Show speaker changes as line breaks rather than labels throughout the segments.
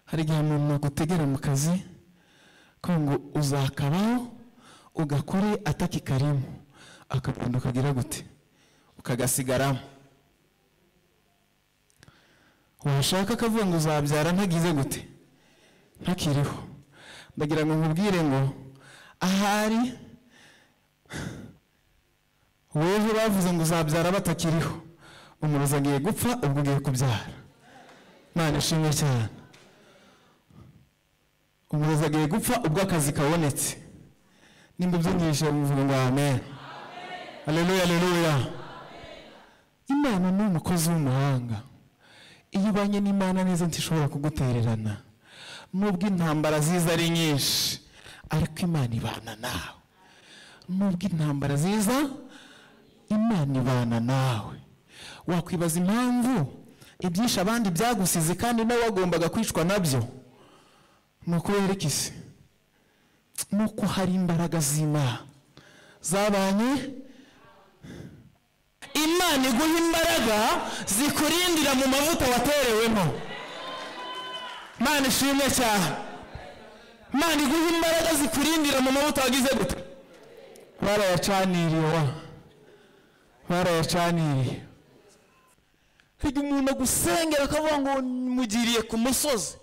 Hari igihe umuntu agutegera mu kazi ko ngo uzakabaho ugakore atakikarimo, akagenda ukagira gute, ukagasigaramo. Washaka akavuga ngo uzabyara ntagize gute, ntakiriho. Ndagira ngo nkubwire ngo ahari wewe bavuze ngo uzabyara batakiriho, umurozi agiye gupfa ubwo ugiye kubyara. Imana ishimwe cyane. Umurozi agiye gupfa ubwo akazi kabonetse. Nimba byinjije muvuga ngo amen. Haleluya, haleluya. Imana ni umukozi w'umuhanga. Iyo ubanye n'Imana neza ntishobora kugutererana. Nubwo intambara ziza ari nyinshi, ariko Imana ibana nawe. Nubwo intambara ziza, Imana ibana nawe. Wakwibaza impamvu ibyisha abandi byagusize kandi nawe wagombaga kwicwa nabyo. Nuko yerekise nuko hari imbaraga z'Imana zabanye. Imana iguha imbaraga zikurindira mu mavuta waterewemo. Imana ishimwe cyane. Imana iguha imbaraga zikurindira mu mavuta wagize gute, barayacaniriye wa, barayacaniriye. Higa umuntu agusengera akavuga ngo mugiriye ku musozi,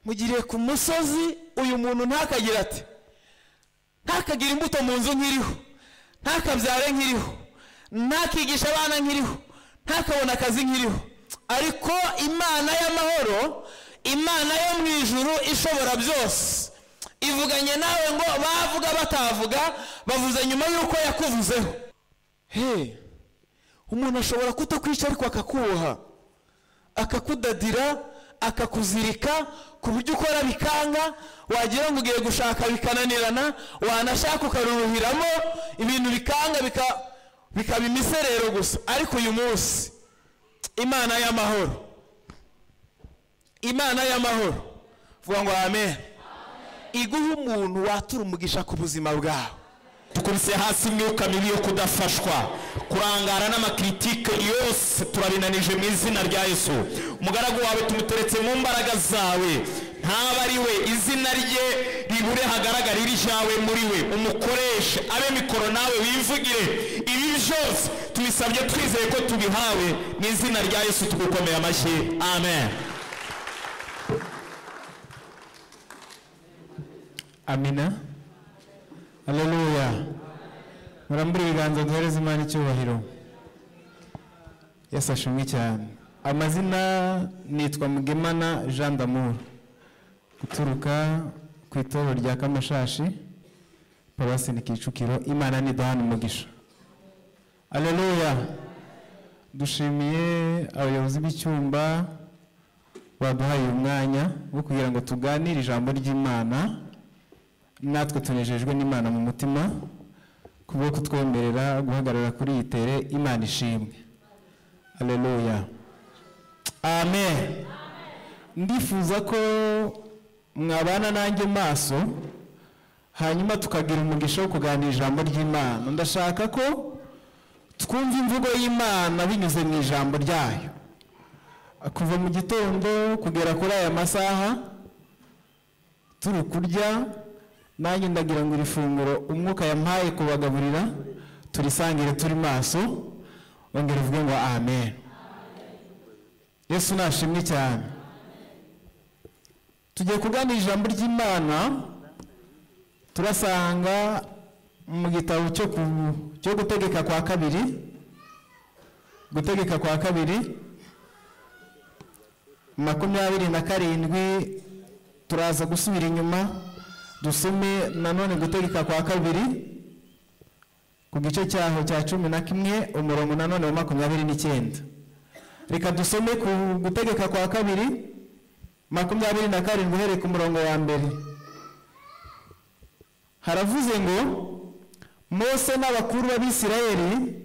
mugiriye ku musozi, uyu muntu ntakagira ati, ntakagira imbuto mu nzu nkiriho, ntakabyare nkiriho, ntakigisha abana nkiriho, ntakabona akazi nkiriho. Ariko Imana y'amahoro, Imana yo mu ijuru ishobora byose, ivuganye nawe ngo bavuga batavuga, bavuze nyuma y'uko yakuvuzeho. He, umuntu ashobora kutakwica ariko akakuboha, akakudadira, akakuzirika ku buryo ukora bikanga, wagira ngo ugiye gushaka bikananirana, wanashaka ukaruruhiramo ibintu bikanga, bikaba imiserero gusa. Ariko uyu munsi Imana y'amahoro, Imana y'amahoro, vuga ngo amen, iguha umuntu watura umugisha ku buzima bwawe.
Tukubise hasi imyuka mibi yo kudafashwa, kurangara n'amakritike yose turabinanije mu izina rya Yesu. Umugaragu wawe tumuteretse mu mbaraga zawe, ntaba ari we, izina rye ribure hagaragara iryawe muri we, umukoreshe abe mikoro nawe wivugire. Ibi byose tubisabye twizeye ko tubihawe mu izina rya Yesu, tugukomeye amashyi. Amen.
Amina. Haleluya. Murambure ibiganza duhereze Imana icyubahiro. Yesu ashimwe cyane. Amazina nitwa Mugemana Jean d'Amour, guturuka ku itorero rya Kamashashi, paruwasi ni Kicukiro. Imana niduhane umugisha. Haleluya. Dushimiye abayobozi b'icyumba baduhaye umwanya wo kugira ngo tuganire ijambo ry'Imana. Natwe tunejejwe n'Imana mu mutima kubwo kutwemerera guhagarara kuri iyi tere. Imana ishimwe. Haleluya. Amen. Ndifuza ko mwabana nanjye maso, hanyuma tukagira umugisha wo kuganira ijambo ry'Imana. Ndashaka ko twumva imvugo y'Imana binyuze mu ijambo ryayo. Kuva mu gitondo kugera kuri aya masaha turi kurya, nanjye ndagira ngo iri funguro umwuka yampaye kubagaburira turisangire turi maso. Ongera uvuge ngo amen. Yesu nashimwe cyane. Tugiye kuganira ijambo ry'Imana, turasanga mu gitabo cyo gutegeka kwa kabiri, gutegeka kwa kabiri 27. Turaza gusubira inyuma dusome nanone gutegeka kwa kabiri ku gice cyaho cya 11 umurongo nanone wa 29. Reka dusome ku gutegeka kwa kabiri 27 uhereye ku murongo wa mbere. Haravuze ngo Mose n'abakuru b'Abisirayeli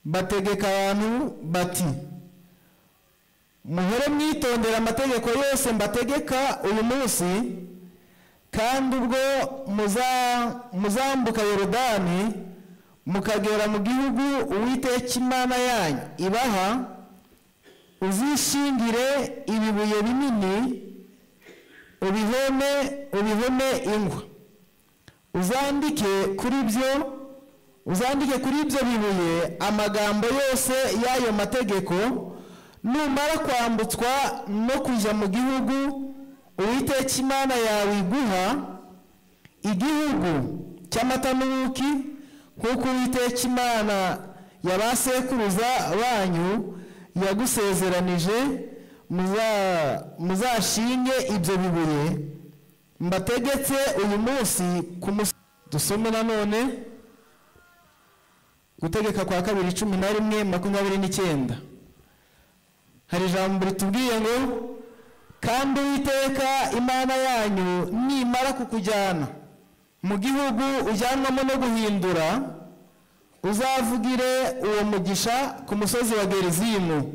bategeka abantu bati, muhore mwitondera amategeko yose mbategeka uyu munsi, kandi ubwo muzambuka Yorodani mukagera mu gihugu Uwiteka Imana yanyu ibaha,
Uzishingire ibibuye binini, ubihome ingwa. Uzandike kuri ibyo bibuye amagambo yose y'ayo mategeko. Numara kwambutswa no kujya mu gihugu Uwiteka Imana yawe iguha, igihugu cy'amata n'ubuki, nk'uko Uwiteka Imana ya ba sekuruza banyu yagusezeranije, muzashinge ibyo bibuye mbategetse uyu munsi. Dusome nanone Gutegeka kwa kabiri 11:29. Hari ijambo ritubwiye ngo kandi Uwiteka Imana yanyu nimara kukujyana mu gihugu ujyanwamo no guhindura, uzavugire uwo mugisha ku musozi wa Gerizimu,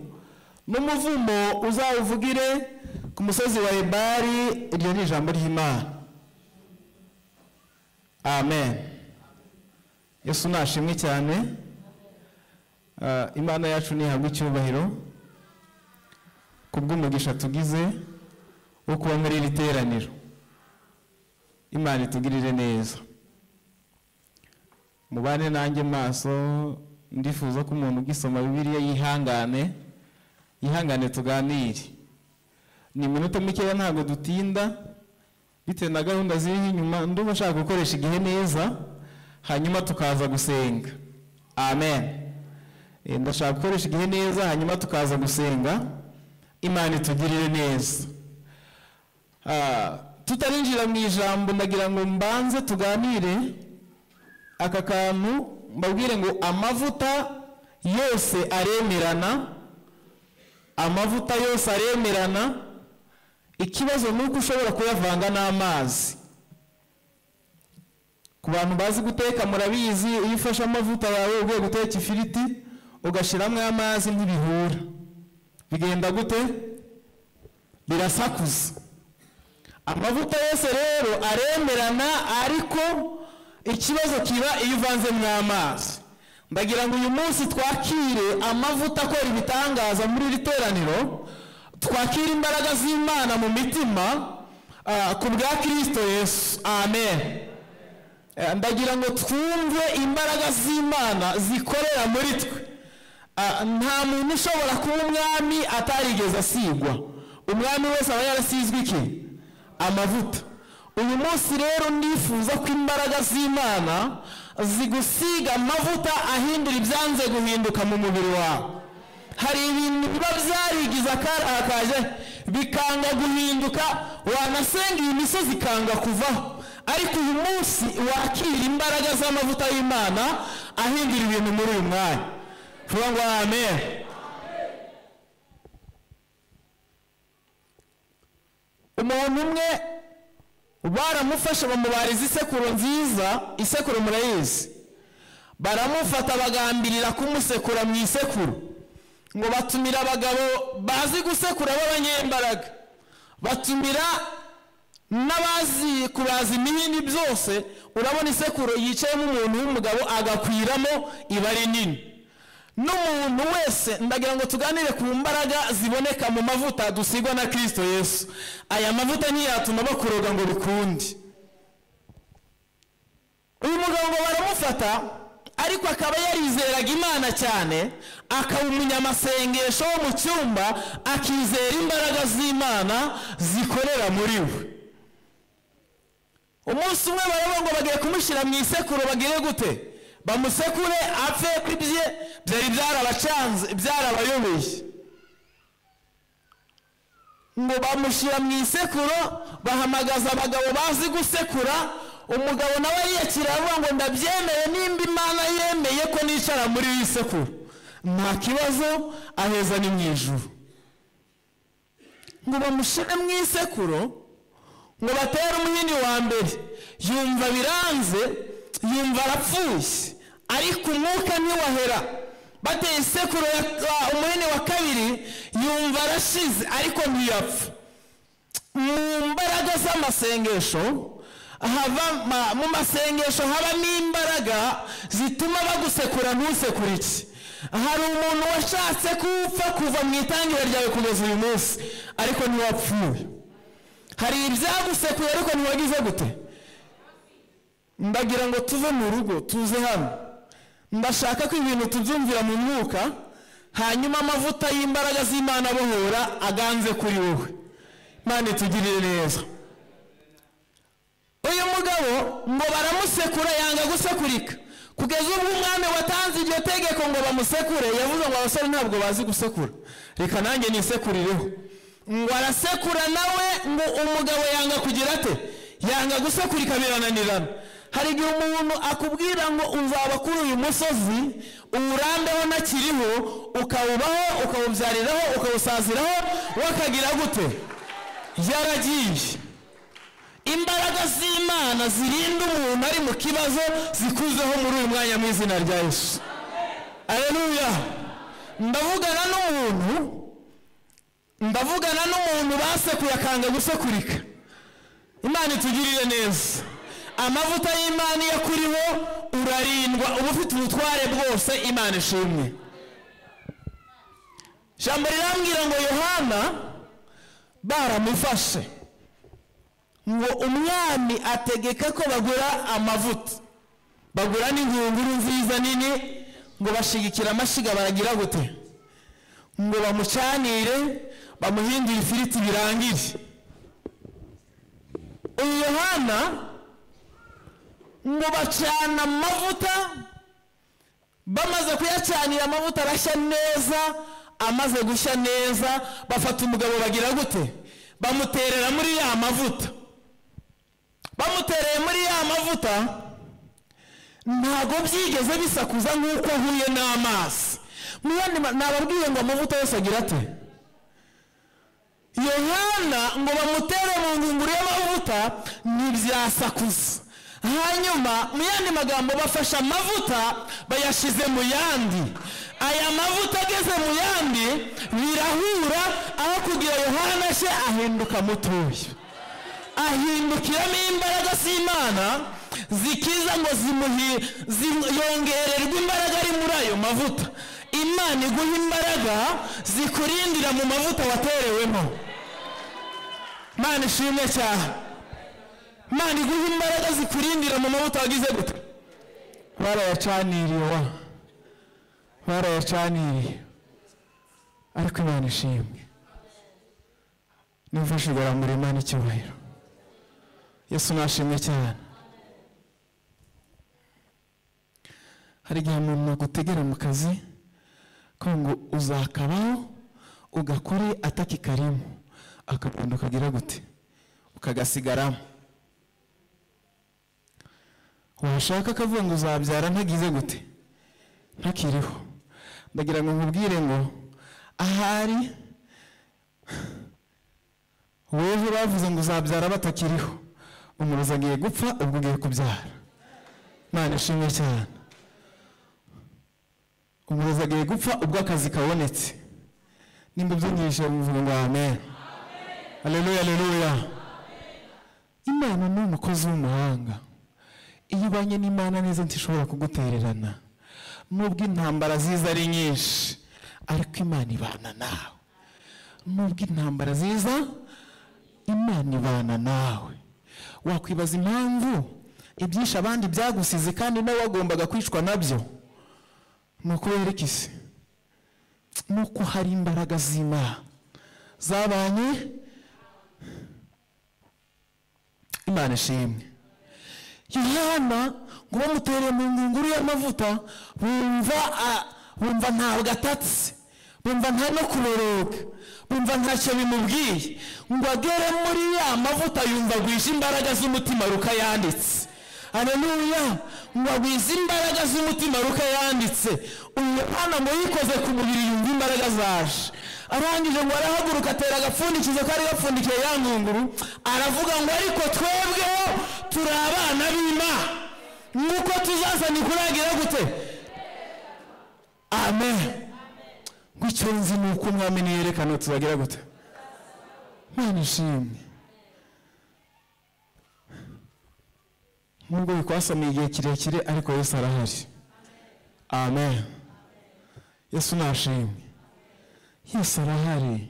n'umuvumo uzawuvugire ku musozi wa Ebali. Iryo ni ijambo ry'Imana. Amen. Yesu nashimwe cyane. Imana yacu nihabwe icyubahiro kubw'umugisha tugize wo kuba muri iri teraniro. Imana itugirire neza. Mubane nanjye maso. Ndifuza ko umuntu ugisoma Bibiliya yihangane tuganire. Ni iminota mikeya, ntabwo dutinda bitewe na gahunda ziri inyuma. Ndumva nshaka gukoresha igihe neza, hanyuma tukaza gusenga. Amen. Ndashaka gukoresha igihe neza, hanyuma tukaza gusenga. Imana itugirire neza. Tutarinjira mu ijambo, ndagira ngo mbanze tuganire aka kantu, mbabwire ngo amavuta yose aremerana. Amavuta yose aremerana. Ikibazo ni uko ushobora kuyavanga n'amazi. Ku bantu bazi guteka murabizi, iyo ufashe amavuta yawe ugiye guteka ifiriti ugashyiramo amazi ntibihura. Bigenda gute? Birasakuza. Amavuta yose rero aremerana, ariko ikibazo kiba iyo uvanzemo amazi. Ndagira ngo uyu munsi twakire amavuta akora ibitangaza muri iri teraniro, twakire imbaraga z'Imana mu mitima ku bwa Kristo Yesu. Amen. Ndagira ngo twumve imbaraga z'Imana zikorera muri twe. Nta muntu ushobora kuba umwami atarigeze asigwa. Umwami wese aba yarasizwe iki? Amavuta. Uyu munsi rero ndifuza ko imbaraga z'Imana zigusiga amavuta ahindura ibyanze guhinduka mu mubiri wawe. Hari ibintu biba byarigize akarakaje bikanga guhinduka, wanasenga iyi misozi ikanga kuvaho. Ariko uyu munsi wakira imbaraga z'amavuta y'Imana ahindura ibintu muri uyu mwanya. Vuga ngo amen. Umuntu umwe baramufashe bamubariza isekuru nziza, isekuru murayizi. Baramufata bagambirira kumusekura mu isekuru. Ngo batumira abagabo bazi gusekura b'abanyembaraga, batumira n'abazi kubaza imihini byose. Urabona isekuru yicayemo umuntu w'umugabo agakwiramo, iba ari nini. N'umuntu wese, ndagira ngo tuganire ku mbaraga ziboneka mu mavuta dusigwa na Kristo Yesu. Aya mavuta ntiyatuma bakuroga ngo bikunde. Uyu mugabo ngo baramufata, ariko akaba yarizeraga Imana cyane, akaba umunyamasengesho wo mu cyumba, akizera imbaraga z'Imana zikorera muri we. Umunsi umwe baravuga ngo bagiye kumushyira mu isekuru, bagire gute? Bamusekure apfe kwibye byari byarabacanze, byarabayobeye. Ngo bamushyira mu isekuru, bahamagaza abagabo bazi gusekura. Umugabo nawe yiyakira avuga ngo ndabyemeye, nimba Imana yemeye ko nicara muri iyi sekuru nta kibazo, aheza ni mu ijuru. Ngo bamushyire mu isekuru, ngo batere umuhini wa mbere, yumva biranze, yumva arapfuye, ariko umwuka ntiwahera. Bateye isekuru umuhini wa kabiri, yumva arashize, ariko ntiyapfa. Mu mbaraga z'amasengesho mu masengesho habamo imbaraga zituma bagusekura ntusekure iki. Hari umuntu washatse kupfa kuva mu itangira ryawe kugeza uyu munsi, ariko ntiwapfuye. Hari ibyagusekuye ariko ntiwagize gute. Ndagira ngo tuve mu rugo tuze hano. Ndashaka ko ibintu tubyumvira mu mwuka, hanyuma amavuta y'imbaraga z'Imana abohora aganze kuri wowe. Imana itugirire neza. Uyu mugabo ngo baramusekura yanga gusekurika, kugeza ubwo umwami watanze iryo tegeko ngo bamusekure yavuze ngo abasore ntabwo bazi gusekura, reka nanjye nisekurireho. Ngo arasekura nawe, ngo umugabo yanga kugira ate, yanga gusekurika, birananirana. Hari igihe umuntu akubwira ngo uzaba kuri uyu musozi uwurambeho ntakiriho, ukawubaho, ukawubyariraho, ukawusaziraho, wakagira gute, yaragiye. Imbaraga z'Imana zirinda umuntu ari mu kibazo zikuzeho muri uyu mwanya mu izina rya Yesu. Haleluya. Ndavugana n'umuntu basekuye akanga gusekurika. Imana itugirire neza. Amavuta y'Imana iyo akuriho urarindwa, uba ufite ubutware bwose. Imana ishimwe. Ijambo rirambwira ngo Yohana baramufashe, ngo umwami ategeka ko bagura amavuta, bagura n'ingunguru nziza nini, ngo bashigikira amashiga baragira gute, ngo bamucanire bamuhindure ifiriti birangire. Uyu Yohana ngo bacana amavuta, bamaze kuyacanira amavuta arashya neza. Amaze gushya neza bafata umugabo bagira gute, bamuterera muri ya mavuta. Bamutereye muri ya mavuta ntago byigeze bisakuza nk'uko ahuye n'amazi. Nababwiye ngo amavuta yose agira ate. Yohana ngo bamutere mu ngunguru y'amavuta ntibyasakuza. Hanyuma mu yandi magambo bafashe amavuta bayashize mu yandi. Aya mavuta ageze mu yandi birahura, aho kugira Yohana she ahinduka mutoya, ahindukiramo imbaraga z'Imana zikiza ngo yongererwe imbaraga ari muri ayo mavuta. Imana iguha imbaraga zikurindira mu mavuta waterewemo. Imana ishimwe cyane. Imana iguha imbaraga zikurindira mu mavuta wagize gute, barayacaniriye wa, barayacaniriye. Ariko Imana ishimwe. Nimfashe kuramura Imana icyubahiro. Yesu nashimwe cyane. Hari igihe umuntu agutegera mu kazi ko ngo uzakabaho ugakore atakikarimo, akagenda ukagira gute, ukagasigaramo. Washaka akavuga ngo uzabyara ntagize gute, ntakiriho. Ndagira ngo nkubwire ngo ahari wewe bavuze ngo uzabyara batakiriho, umurozi agiye gupfa ubwo ugiye kubyara. Imana ishimwe cyane. Umurozi agiye gupfa ubwo akazi kabonetse. Nimba byinjije muvuga ngo amen. Haleluya, haleluya. Imana ni umukozi w'umuhanga. Iyo ubanye n'Imana neza ntishobora kugutererana, nubwo intambara ziza ari nyinshi, ariko Imana ibana nawe. Nubwo intambara ziza, Imana ibana nawe. Wakwibaza impamvu ibyisha abandi byagusize kandi nawe wagombaga kwicwa nabyo. Ni ukubera iki se? Nuko hari imbaraga z'Imana zabanye. Imana ishimwe. Yohana ngo bamutereye mu ngunguru y'amavuta, bumva ntabwo atatse, bumva nta no kuboroga, bumva ntacyo bimubwiye. Ngo agere muri ya mavuta yumva agwije imbaraga z'umutima Luka yanditse. Haleluya. Ngo agwize imbaraga z'umutima Luka yanditse. Uyu Yohana ngo yikoze ku mubiri yumva imbaraga zaje. Arangije ngo arahaguruka atera agapfundikizo kari gapfundikiye ya ngunguru, aravuga ngo ariko twebweho turi abana b'Imana, nk'uko tuzaza nikuragira gute. Amen. Ngo icyo nzi ni uko umwami niyerekana tuzagira gute. Imana ishimwe. Nubwo bikwasamiye igihe kirekire, ariko Yesu arahari. Amen. Yesu nashimwe. Yesu arahari.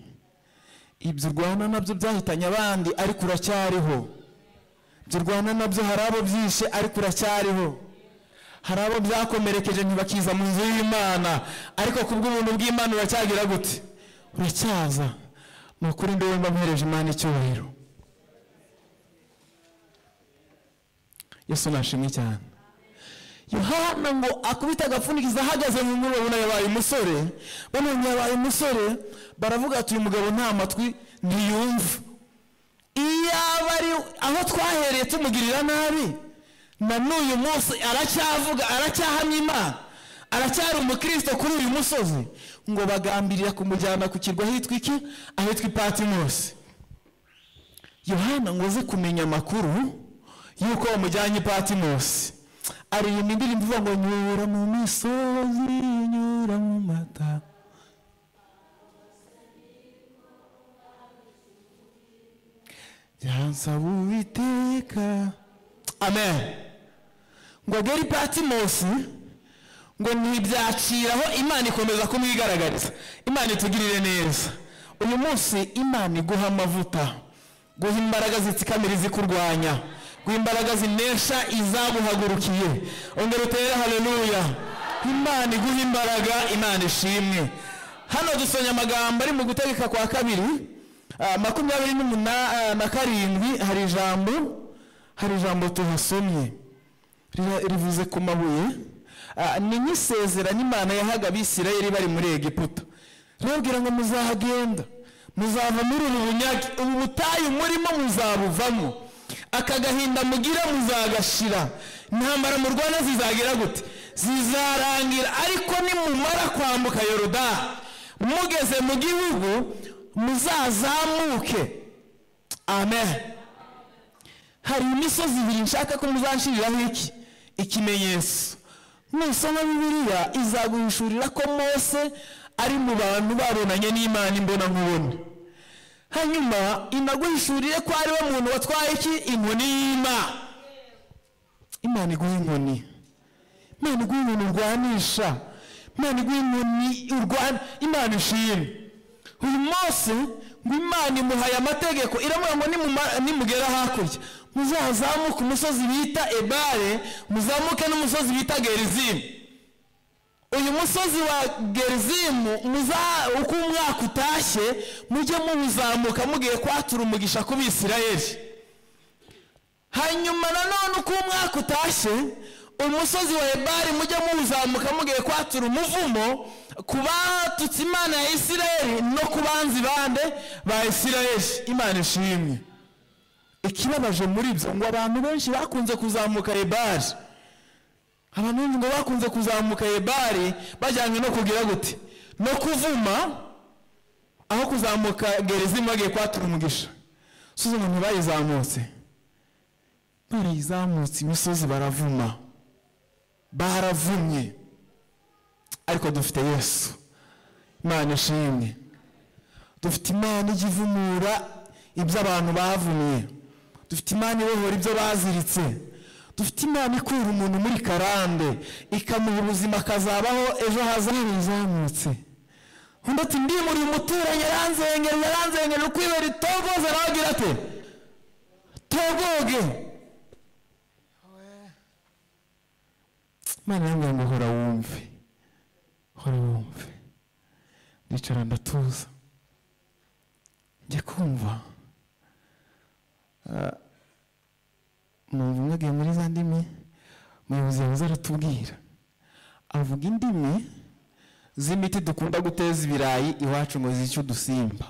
Ibyo urwana nabyo byahitanye abandi ariko uracyariho. Ibyo urwana nabyo hari abo byishe ariko uracyariho. Hari abo byakomerekeje ntibakiza mu nzu y'Imana ariko kubw'ubuntu bw'Imana uracyagira gute? Uracyaza. Ni ukuri ndiwe mba mpereje Imana icyubahiro. Yesu nashimwe cyane. Yohana ngo akubita agapfundikizo ahagaze mu muriro, babona yabaye umusore, babonye yabaye umusore, baravuga ati uyu mugabo nta matwi ntiyumva. Iyaba ari aho twahereye tumugirira nabi, na n'uyu munsi aracyavuga, aracyahamya Imana, aracyari umukristo kuri uyu musozi. Ngo bagambirira kumujyana ku kirwa ahitwa iki? Ahitwa Patimosi. Yohana ngo aze kumenya amakuru yuko bamujyanye Patimosi, aririmba indirimbo ivuga ngo nyura mu misozi, nyura mu mata, byansaba Uwiteka. Amen. Ngo agere i Patimosi, ngo ntibyaciraho, Imana ikomeza kumwigaragariza. Imana itugirire neza. Uyu munsi Imana iguha amavuta, guha imbaraga zitsikamira izikurwanya, guha imbaraga zinesha izaguhagurukiye. Ongera utere haleluya. Imana iguha imbaraga, Imana ishimwe. Hano dusomye amagambo ari mu Gutegeka kwa kabiri 27, hari ijambo tuhasomye rivuze ku mabuye. Ni nk'isezerano Imana yahaga Abisirayeli bari muri Egiputa. Rirababwira ngo muzahagenda, muzava muri ubu bunyage, ubu butayu murimo muzabuvamo, aka gahinda mugira muzagashira, intambara murwana zizagera gute? Zizarangira. Ariko nimumara kwambuka Yorodani mugeze mu gihugu muzazamuke. Amen. Hari imisozi ibiri nshaka ko muzanshiriraho iki ikimenyetso. Nusoma Bibiliya izaguhishurira ko Mose ari mu bantu babonanye n'Imana imbona nkubone. Hanyuma inaguhishurire ko ari we muntu watwaye iki? Inkoni y'Imana. Imana iguha inkoni. Imana iguha inkoni urwanisha. Imana iguha inkoni urwana. Imana ishimwe. Uyu Mose ngo Imana imuhaye amategeko, iramubwira ngo nimugera hakurya muzazamuke umusozi bita Ebale, muzamuke n'umusozi bita Gerizimu. Uyu musozi wa Gerizimu uko umwaka utashye mujye muwuzamuka mugiye kwatura umugisha ku Bisirayeli. Hanyuma nanone uko umwaka utashye umusozi wa Ebali mujye muwuzamuka mugiye kwatura umuvumo ku batutse Imana ya Isirayeli no ku banzi bande ba Isirayeli. Imana ishimwe. Ikibabaje muri ibyo ngo abantu benshi bakunze kuzamuka Ebali, abantu benshi ngo bakunze kuzamuka Ebali bajyanye no kugira gute? No kuvuma, aho kuzamuka Gerizimu bagiye kwatura umugisha. Suzuma ntibayizamutse, barayizamutse imisozi baravuma, baravumye. Ariko dufite Yesu. Imana ishimwe. Dufite Imana ijya ivumura ibyo abantu bavumye. Dufite Imana ibohora ibyo baziritse. Dufite Imana ikura umuntu muri karande ikamuha ubuzima akazabaho ejo hazaza. Izamutse undi ati ndimuri umuturanyi aranzengera ukwibera itogoze, aragira ate? Togoge. Imana yambwira ngo hora wumve, hora wumve. Ndicara ndatuza, njya kumva numva umwe agiye muri za ndimi umuyobozi yahoze aratubwira, avuga indimi z'imiti dukunda guteza ibirayi iwacu ngo zice udusimba.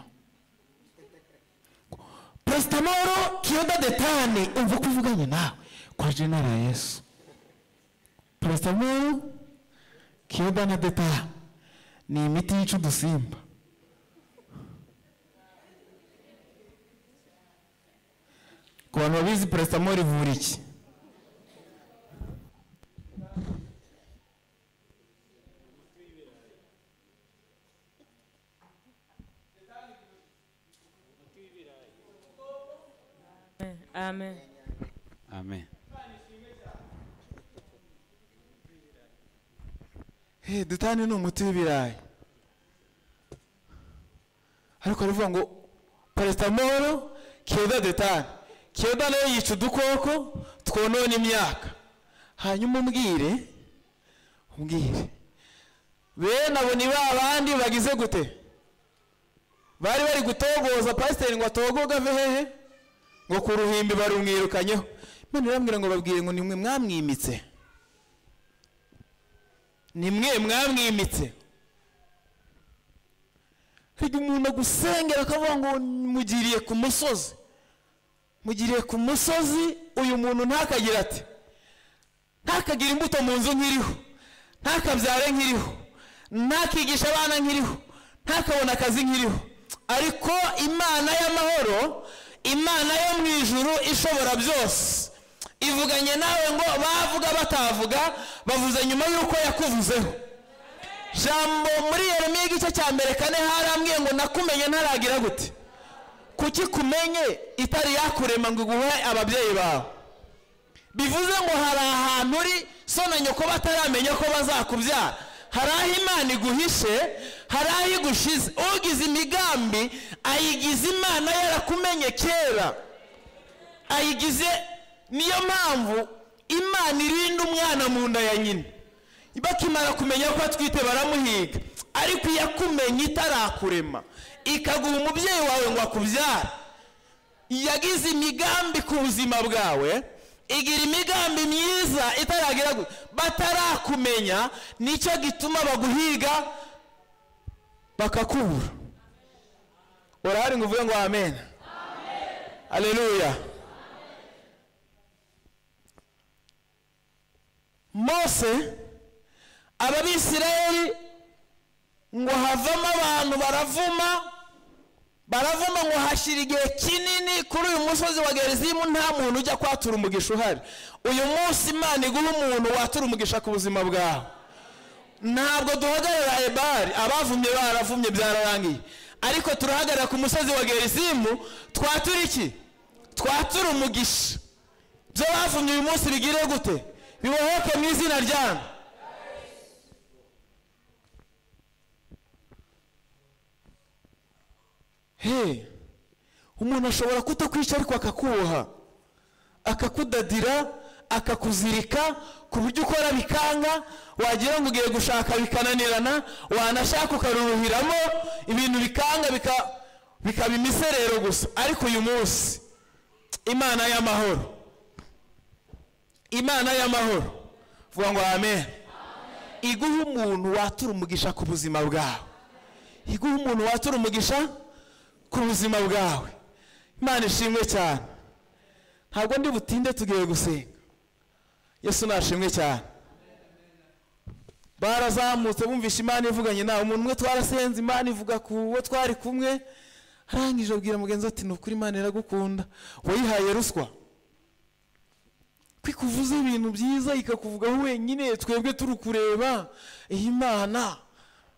Pasitamoro kiyoda detane, umva ko uvuganye nawe kwa jina la Yesu. Pasitamoro kiyoda na detane ni imiti yica udusimba. Ku bantu babizi paracetamol ivura iki?
Amen.
Amen. Hey, dutani ni umuti w'ibirayi. Ariko aravuga ngo paracetamol keda detane, keda nayo yica udukoko twonona imyaka. Hanyuma umbwire bene abo ni ba bandi bagize gute? Bari bari gutogoza pasiteri ngo atogoga ave hehe? Ngo ku ruhimbi barumwirukanyeho. Imana irambwira ngo babwire ngo nimwe mwamwimitse, nimwe mwamwimitse. Hari umuntu agusengera akavuga ngo mugiriye ku musozi, mugiriye ku musozi, uyu muntu ntakagira ati, ntakagira imbuto mu nzu nkiriho, ntakabyare nkiriho, ntakigisha abana nkiriho, ntakabona akazi nkiriho. Ariko Imana y'amahoro, Imana yo mu ijuru ishobora byose, ivuganye nawe ngo bavuga batavuga, bavuze nyuma y'uko yakuvuzeho. Jambo muri Yeremiya igice cya 4 harambwiye ngo nakumenye ntaragira gute? Kuki kumenye itari yakurema ngo iguhe ababyeyi bawe? Bivuze ngo hari ahantu uri so na nyoko bataramenya ko bazakubyara, hari aho Imana iguhishe, hari aho igushize. Ugize imigambi ayigize Imana yarakumenye kera, ayigize. Niyo mpamvu Imana irinda umwana mu nda ya nyina, bakimara kumenya ko atwite baramuhiga. Ariko iyakumenye itarakurema ikaguha umubyeyi wawe ngo akubyare, yagize imigambi ku buzima bwawe, igira imigambi myiza itaragira batarakumenya. Nicyo gituma baguhiga bakakubura. Urahari ngo uvuge ngo amen? Haleluya. Mose, Abisirayeli ngo havamo abantu baravuma ngo hashira igihe kinini kuri uyu musozi wa Gerizimu nta muntu ujya kwatura umugisha uhari. Uyu munsi Imana iguha umuntu watura umugisha ku buzima bwawe. Ntabwo duhagarara Ebali, abavumye baravumye byararangiye, ariko turahagarara ku musozi wa Gerizimu twatura iki? Twatura umugisha. Byo bavumye uyu munsi bigire gute? Bibohoke mu izina ryanyu. Hey, umuntu ashobora kutakwica ariko akakuboha, akakudadira, akakuzirika ku buryo ukora bikanga, wagira ngo ugiye gushaka bikananirana, wanashaka ukaruruhiramo ibintu bikanga, bikaba imiserero gusa. Ariko uyu munsi Imana y'amahoro, Imana y'amahoro, vuga ngo amen, iguha umuntu watura umugisha ku buzima bwawe, iguha umuntu watura umugisha ku buzima bwawe. Imana ishimwe cyane. Ntabwo ndi butinde, tugiye gusenga. Yesu nashimwe cyane. Barazamutse bumvisha Imana ivuganye nawe. Umuntu umwe twarasenze, Imana ivuga ku wo twari kumwe, arangije abwira mugenzi ati ni ukuri Imana iragukunda, wayihaye ruswa. Kwikuvuza ibintu byiza ikakuvugaho wenyine, twebwe turi kureba iyi Imana,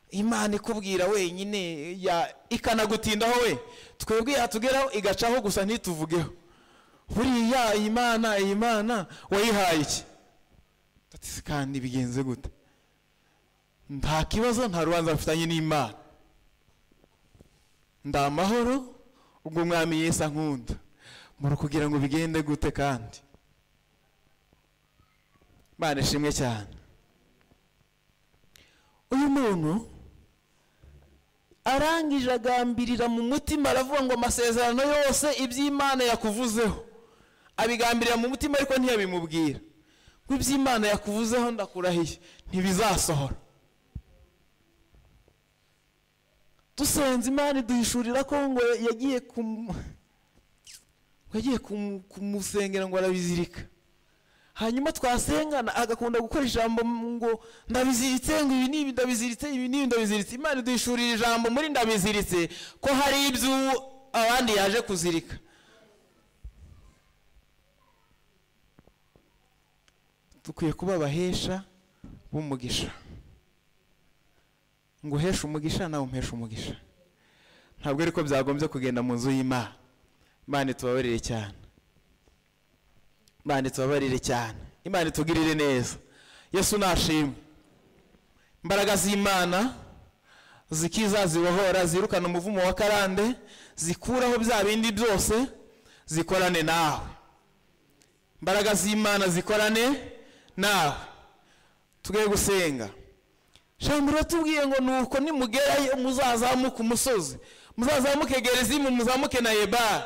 Imana ikubwira wenyine, ikanagutindaho we, twebwe yatugeraho igacaho gusa ntituvugeho. Buriya Imana, Imana wayihaye iki? Ati kandi bigenze gute? Nta kibazo, nta rubanza mfitanye n'Imana, nda amahoro ubwo Umwami Yesu ankunda. Muri kugira ngo bigende gute? Kandi Imana ishimwe cyane. Uyu muntu arangije agambirira mu mutima, aravuga ngo amasezerano yose iby'Imana yakuvuzeho, abigambirira mu mutima ariko ntiyabimubwira. Ngo iby'Imana yakuvuzeho ndakurahiye ntibizasohora. Dusenze Imana iduhishurira ko ngo yagiye kumusengera ngo arabizirika. Hanyuma twasengana agakunda gukora ijambo ngo ndabiziritse, ngo ibi n'ibi ndabiziritse, ibi n'ibi ndabiziritse. Imana iduhishurira ijambo muri ndabiziritse ko hari ibyo abandi yaje kuzirika. Dukwiye kuba abahesha b'umugisha. Ngo uheshe umugisha nawe umpeshe umugisha. Ntabwo ariko byagombye kugenda mu nzu y'Imana. Imana itubabarire cyane. Imana itubabarire cyane. Imana itugirire neza. Yesu nashimwe. Imbaraga z'Imana Zikiza, zibohora, zirukana umuvumo wa karande, zikuraho bya bindi byose, zikorane nawe. Imbaraga z'Imana zikorane nawe. Tugiye gusenga. Jambo riratubwiye ngo nuko nimugerayo muzazamuke umusozi, muzazamuke Gerizimu, muzamuke na Ebali.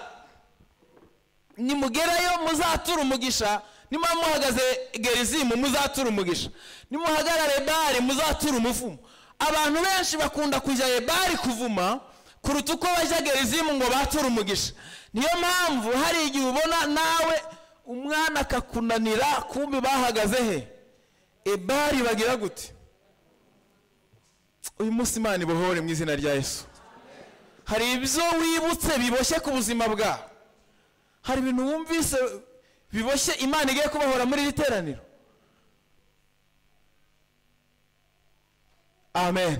Nimugerayo muzatura umugisha, nimuba muhagaze Gerizimu muzatura umugisha, nimuhagarare Ebali muzatura umuvumo. Abantu benshi bakunda kujya Ebali kuvuma kuruta uko bajya Gerizimu ngo bature umugisha. Niyo mpamvu hari igihe ubona nawe umwana akakunanira, kumbi bahagaze he? Ebali. Bagira gute? Uyu munsi Imana ibohore mu izina rya Yesu. Hari ibyo wibutse biboshye ku buzima bwawe, hari ibintu wumvise biboshye, Imana igiye kubohora muri iri teraniro. Amen.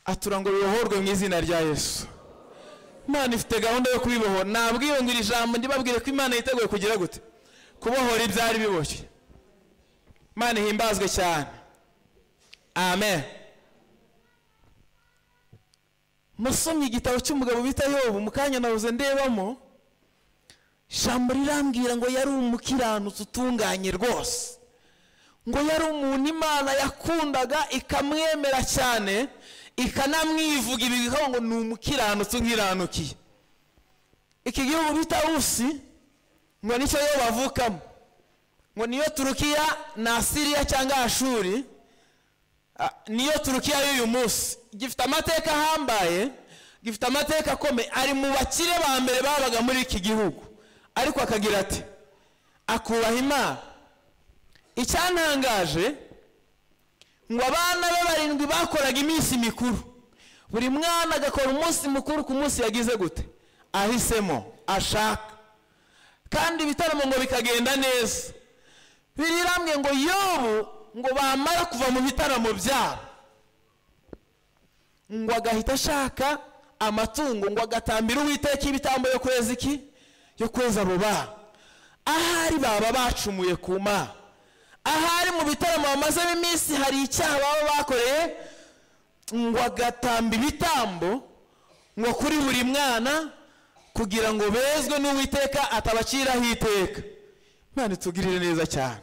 Atura ngo bibohorwe mu izina rya Yesu. Imana ifite gahunda yo kubibohora. Nabwiwe ngo iri jambo ndibabwire ko Imana yiteguye kugira gute? Kubohora ibyari biboshye. Imana ihimbazwe cyane. Amen. Nasomye igitabo cy'umugabo bita Yobu, mu kanya nahoze ndebamo, ijambo rirambwira ngo yari umukiranutsi utunganye rwose, ngo yari umuntu Imana yakundaga ikamwemera cyane, ikanamwivuga ibigwi ngo ni umukiranutsi unkiranukiye. Iki gihugu bita Usi ngo nicyo Yobu avukamo, ngo niyo Turukiya na Siriya cyangwa Ashuri, niyo Turukiya y'uyu munsi. Gifite amateka ahambaye, gifite amateka akomeye, ari mu bakire ba mbere babaga muri iki gihugu. Ariko akagira ati akubaha Imana. Icyantangaje ngo abana be barindwi bakoraga iminsi mikuru, buri mwana agakora umunsi mukuru ku munsi yagize gute? Ahisemo, ashaka, kandi ibitaramo ngo bikagenda neza. Biriramwe ngo Yobu ngo bamara kuva mu bitaramo byabo ngo agahita ashaka amatungo, ngo agatambira Uwiteka ibitambo yo kweza iki? Yo kweza abo bana. Ahari baba bacumuye ku Mana, ahari mu bitaramo bamazemo iminsi hari icyaha baba bakoreye, ngo agatamba ibitambo ngo kuri buri mwana kugira ngo bezwe n'Uwiteka atabaciraho iteka. Imana itugirire neza cyane.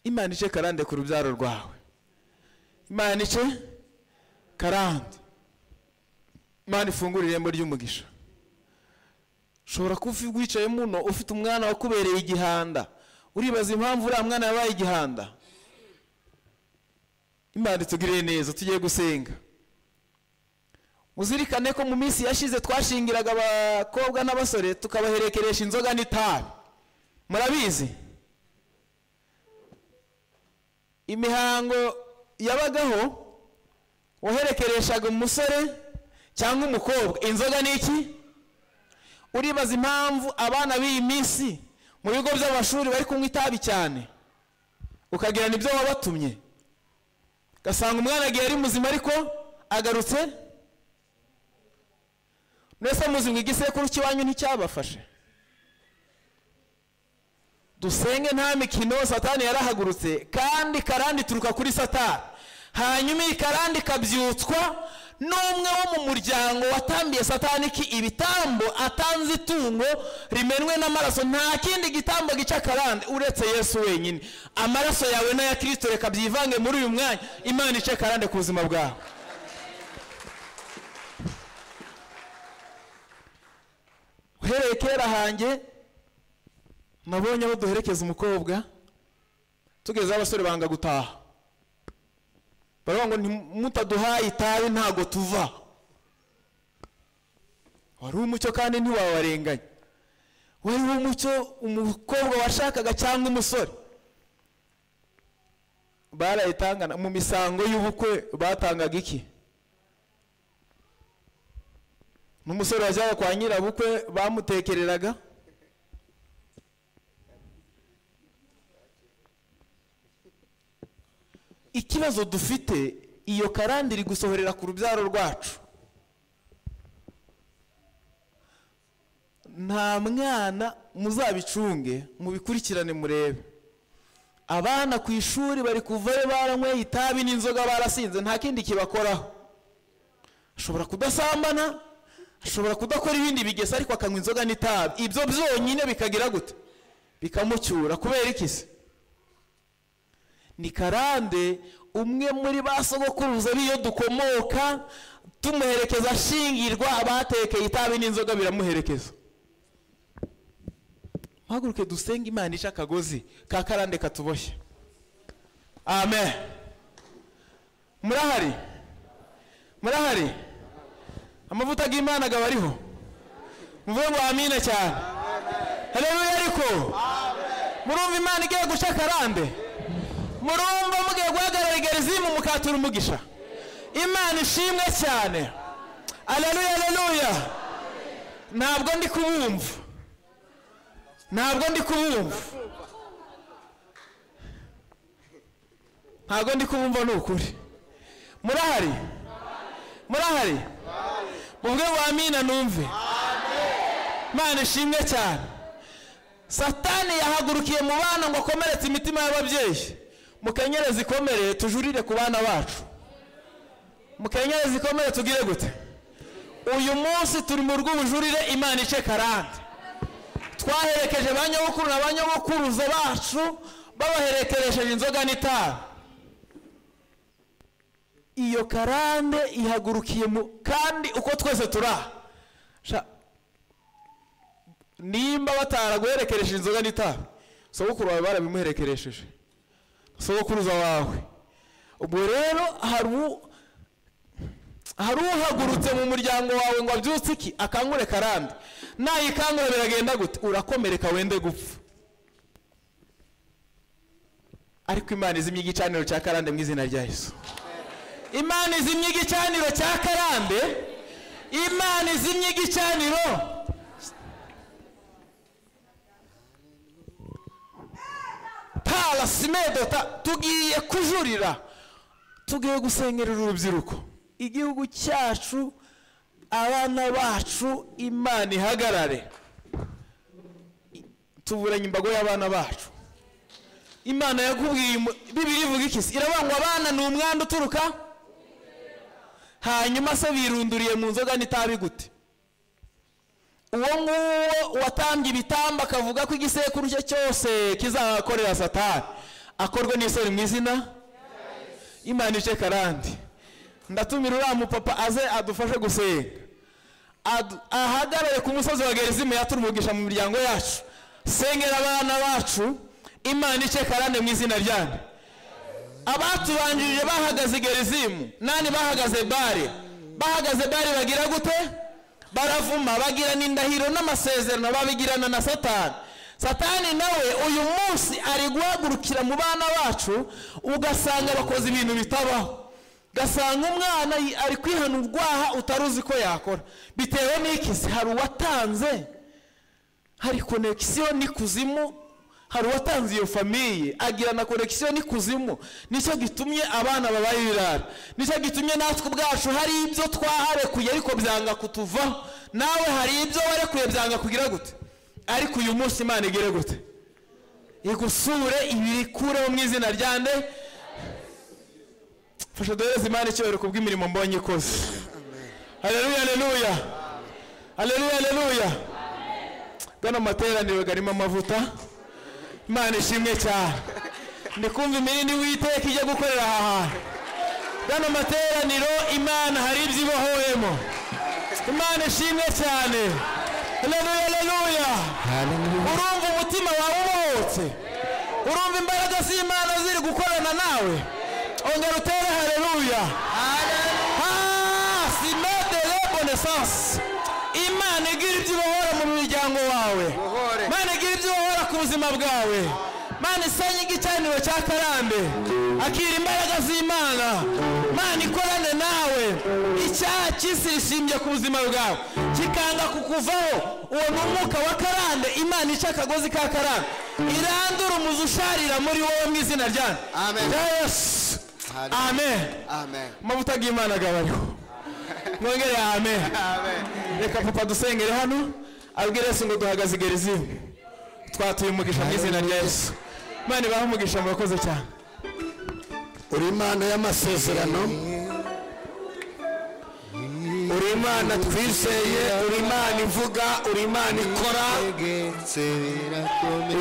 Imana ice karande ku rubyaro rwawe. Imana ice karande. Imana ifungure irembo ry'umugisha. Ushobora kuba wicaye muno ufite umwana wakubereye igihanda, uribaza impamvu uriya mwana yabaye igihanda. Imana itugirire neza. Tugiye gusenga. Muzirikane ko mu minsi yashize twashingiraga abakobwa n'abasore tukabaherekeresha inzoga n'itabi. Murabizi imihango yabagaho, waherekereshaga umusore cyangwa umukobwa inzoga n'iki? Uribaza impamvu abana b'iyi minsi mu bigo by'amashuri bari kunywa itabi cyane, ukagira nibyo wabatumye, ugasanga umwana agiye ari muzima ariko agarutse mwese muzima. Igisekuru cy'iwanyu nticyabafashe. Dusenge nta mikino. Satani yarahagurutse, kandi karande ituruka kuri Satani. Hanyuma iyi karande ikabyutswa n'umwe wo mu muryango watambiye Satani ki ibitambo, atanze itungo rimenwe n'amaraso. Nta kindi gitambo gica karande uretse Yesu wenyine. Amaraso yawe n'aya Kristo reka byivange muri uyu mwanya, Imana ice karande ku buzima bwawe. Uhereye kera hanjye nabonye aho duherekeza umukobwa, tugeze abasore banga gutaha, baravuga ngo mutaduhaye itabi ntago tuva. Wari umucyo kandi ntiwawarenganya, wari umucyo umukobwa washakaga cyangwa umusore. Barayitangana mu misango y'ubukwe. Batangaga iki? N'umusore wajyaga kwa nyirabukwe bamutekereraga Ikibazo dufite, iyo karande iri gusohorera ku rubyaro rwacu. Nta mwana, muzabicunge mubikurikirane murebe, Abana ku ishuri bari kuvayo baranyweye itabi n'inzoga, barasinze, nta kindi kibakoraho. Ashobora kudasambana, ashobora kudakora ibindi bigesa, ariko akanywa inzoga n'itabi, ibyo byonyine bikagira gute? Bikamucyura. Kubera iki se? Ni karande. Umwe muri ba sogokuruza b'iyo dukomoka tumuherekeza ashingirwa, abatekeye itabi n'inzoga biramuherekeza. Muhaguruke dusenge Imana ica akagozi ka karande katuboshye. Amen. Murahari? Murahari? Amavuta y'Imana agaba ariho. Muvuge ngo amina cyane. Haleluya. Ariko murumva Imana igiye guca karande? Murumva mugiye guhagarara Gerizimu mukatura umugisha? Imana ishimwe cyane. Haleluya, haleluya. Ntabwo ndi kubumva, ntabwo ndi kubumva, ntabwo ndi kubumva, ni ukuri. Murahari? Murahari? Muvuge ngo amina numve. Imana ishimwe cyane. Satani yahagurukiye mu bana ngo akomeretse imitima y'ababyeyi. Mukenyereze ikomere, tujurire ku bana bacu. Mukenyereze ikomere, tugire gute? Uyu munsi turi mu rw'ubujurire, Imana ice karande. Twaherekeje ba nyogokuru na ba nyogokuruza bacu, babaherekeresheje inzoga n'itabi. Iyo karande ihagurukiye mu, kandi uko twese turaha, nimba bataraguherekeresheje inzoga n'itabi, sogokuru wawe barabimuherekeresheje, sogokuruza wawe. Ubwo rero hari uhagurutse mu muryango wawe ngo abyutse iki? Akangure karande. Nayikangura biragenda gute? Urakomereka wende gupfa. Ariko Imana izimye igicaniro cya karande mu izina rya Yesu. Imana izimye igicaniro cya karande. Imana izimye igicaniro. Parasimedota. Tugiye kujurira, tugiye gusengerera urubyiruko, igihugu cyacu, abana bacu. Imana ihagarare, tuburanye imbago y'abana bacu. Imana yakubwiye, Bibiliya ivuga iki se? Iravuga ngo abana ni umwanda uturuka. Hanyuma se birunduriye mu nzoga n'itabi gute? Uwo nguwo watambye ibitambo akavuga ko igisekuru cye cyose kizakorera Satani, akorwe n'isoni mu izina Imana ice karande. Ndatumira uriya mupapa aze adufashe gusenga, ahagarare ku musozi wa Gerizimu yatura umugisha mu miryango yacu. Sengera abana bacu, Imana ice karande mu izina ryanyu. Abatubanjirije bahagaze Gerizimu, nani bahagaze Bare? Bahagaze Bare bagira gute? Baravuma, bagirana indahiro n'amasezerano babigirana na Satani. Satani nawe uyu munsi ari guhagurukira mu bana bacu, ugasanga bakoze ibintu bitabaho. Ugasanga umwana ari kwihana urwaha utaruzi ko yakora. Bitewe n'iki se? Hari uwatanze, hari connection n'ikuzimu, hari uwatanze iyo famille agirana connection n'ikuzimu. Nicyo gitumye abana babaye ibirara, nicyo gitumye natwe ubwacu hari ibyo twaharekuye ariko byanga kutuvaho. Nawe hari ibyo warekuye byanga kugira gute? Ariko uyu munsi Imana igire gute? Igusure, ibikureho mu izina rya nde? Fasha duhereze Imana icyubahiro kubw'imirimo mbonye ikoze. Haleluya, haleluya, haleluya, haleluya. Gano materaniro garimo amavuta. Imana ishimwe cyane. Ndikumva imirindi Uwiteka ijya gukorera aha hantu. Gano materaniro Imana hari ibyo ibohoyemo. Imana ishimwe cyane. Haleluya, haleluya. Urumva umutima wawe ubohotse? Urumva imbaraga z'Imana ziri gukorana nawe? Ongera utere haleluya. Simede le connaissance. Imana igira ibyo ibohora mu muryango wawe. Imana igira ibyo ibohora ku buzima bwawe. Imana isenye igicaniro cya karande. Akira imbaraga z'Imana. Imana ikorane nawe. Icyaha cyisishimbye ku buzima bwawe kikanga kukuvaho, uwo ni umwuka wa karande. Imana ica akagozi ka karande, irandura umuzi usharira muri wowe mu izina rya Yesu. Amen. Amavuta y'Imana agabariho. Mwongere amen. Reka papa dusengere hano, abwire Yesu ngo duhagaze Gerizimu, twatuye umugisha mu izina rya Yesu. Imana ibahe umugisha, murakoze cyane.
Uri Imana y'amasezerano, uri Imana twizeye, uri Imana ivuga, uri Imana ikora,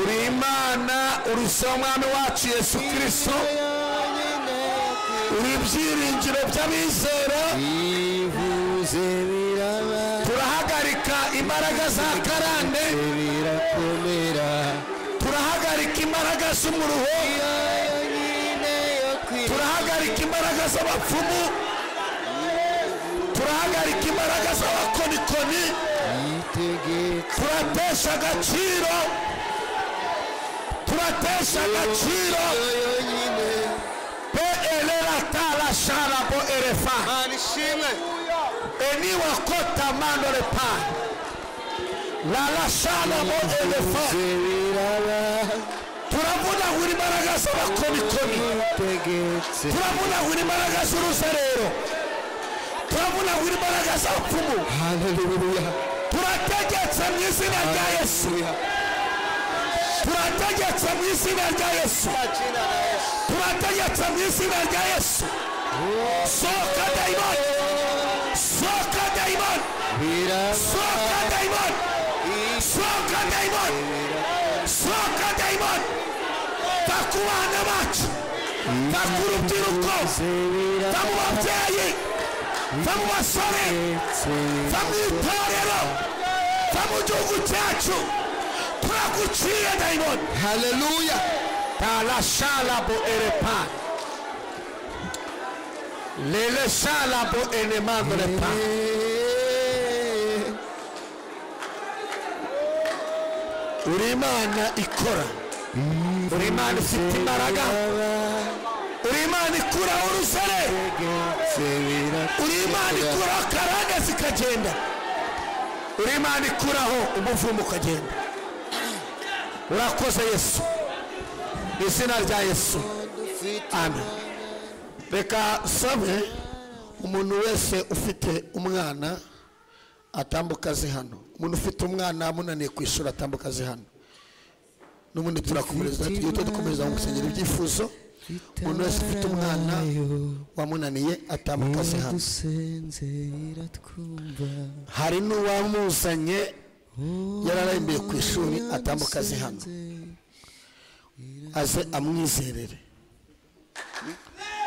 uri Imana, uri se w'Umwami wacu Yesu Kristo, uri ibyiringiro by'abizera. Turahagarika imbaraga za karande, turahagarika imbaraga z'umuruho, turahagarika imbaraga z'abapfumu, turahagarika imbaraga z'abakonikoni, turatesha agaciro, turatesha agaciro. Pe elera tala shara bo erefa eni wakota mando repa la la shara bo elefa. Turavunagura imbaraga z'abakonikoni, turavunagura imbaraga z'uruzerero, turavunagura imbaraga z'abapfumu. Turategetse mu izina rya Yesu, turategetse mu izina rya Yesu, turategetse mu izina rya Yesu. Sohoka dayimoni, sohoka dayimoni, sohoka dayimoni, sohoka dayimoni, sohoka dayimoni. Va ku bana bacu, va ku rubyiruko, va mu babyeyi, va mu basore, va mu itorero, va mu gihugu cyacu. Turaguciye dayimoni.
Haleluya.
Talashala bo erepa lele shala bo enemando repa. Uri Imana ikora, uri Imana ifite imbaraga, uri Imana ikuraho urusere, uri Imana ikuraho karande zikagenda, uri Imana ikuraho umuvumo ukagenda. Urakoze Yesu, mu izina rya Yesu, amen. Reka sabe umuntu wese ufite umwana atambuka aze hano. Umuntu ufite umwana amunaniye kwishura atambuka aze hano. N'ubundi turakomereza, tugiye dukomereza mu gusengera ibyifuzo. Umuntu wese ufite umwana wamunaniye atambuka aze hano. Hari n'uwamuzanye yararembiye ku ishuri atambuka aze hano, aze amwizerere.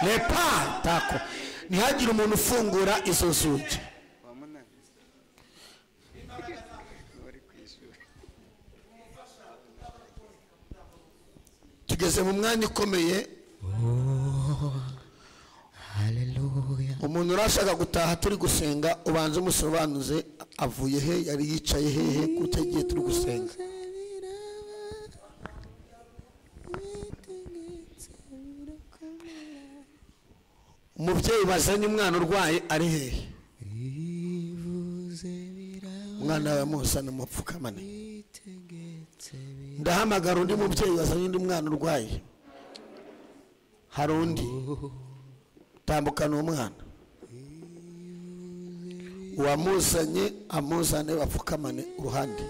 Lepa tako, ntihagire umuntu ufungura izo nzugi. Tugeze mu mwanya ukomeye. Umuntu urashaka gutaha turi gusenga, ubanze umusobanuze avuye he, yari yicaye hehe, kuko agiye turi gusenga. Umubyeyi bazanye umwana urwaye ari hehe? Umwana we amuzana umupfukamane. Ndahamagara undi mubyeyi wazanye undi mwana urwaye. Hari undi tambukana uwo mwana, uwamuzanye amuzane bapfukamane uruhande.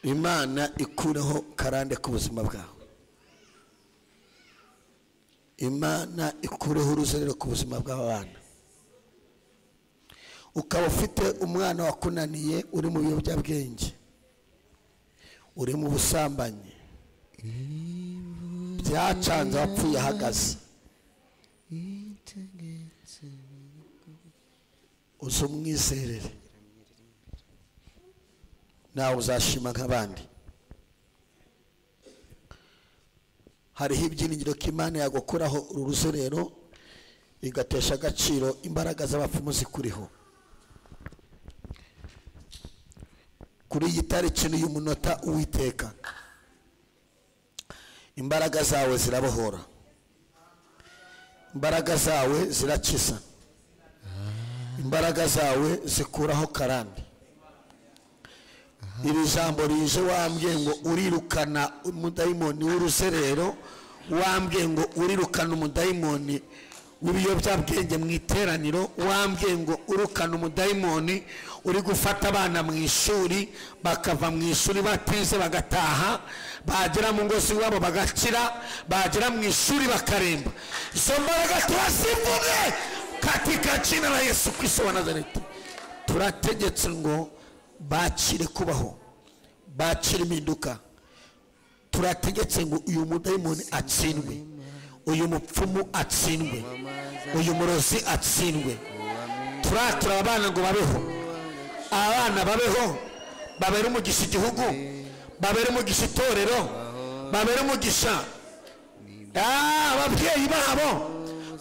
Imana ikureho karande ku buzima bwawe, Imana ikureho uruzerero ku buzima bw'abana. Ukaba ufite umwana wakunaniye, uri mu biyobyabwenge, uri mu busambanyi, byacanze wapfuye ahagaze, uze umwizerere, nawe uzashima nk'abandi. Hariho ibyiringiro ko Imana yagukuraho uru ruzerero, igatesha agaciro imbaraga z'abapfumu zikuriho. Kuri iyi tariki n'uyu munota, Uwiteka, imbaraga zawe zirabohora, imbaraga zawe zirakiza, imbaraga zawe zikuraho karande. Iri jambo rije wambwiye ngo urirukana umudayimoni w'uruzerero, wambwiye ngo urirukana umudayimoni w'ibiyobyabwenge mu iteraniro, wambwiye ngo urukana umudayimoni uri gufata abana mu ishuri, bakava mu ishuri batize bagataha, bagera mu ngo z'iwabo bagakira, bagera mu ishuri bakaremba. Izo mbaraga turazivuge katika jina la Yesu Kristo wa Nazareti. Turategetse ngo bakire kubaho, bakire impinduka. Turategetse ngo uyu mudayimoni atsindwe, uyu mupfumu atsindwe, uyu murozi atsindwe. Turatura abana ngo babeho, abana babeho, babere umugisha igihugu, babere umugisha itorero, babere umugisha ababyeyi babo.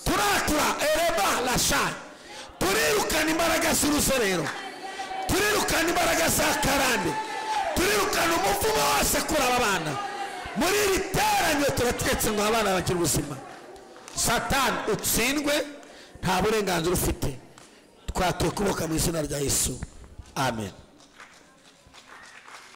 Turatura ereba lasha, turirukana imbaraga z'uruzerero, turirukana imbaraga za karande, turirukana umuvumo wose kuri aba bana. Muri iri teraniro turategetse ngo abana bagire ubuzima. Satani utsindwe, nta burenganzira ufite. Twatuye kuboka mu izina rya Yesu, amen.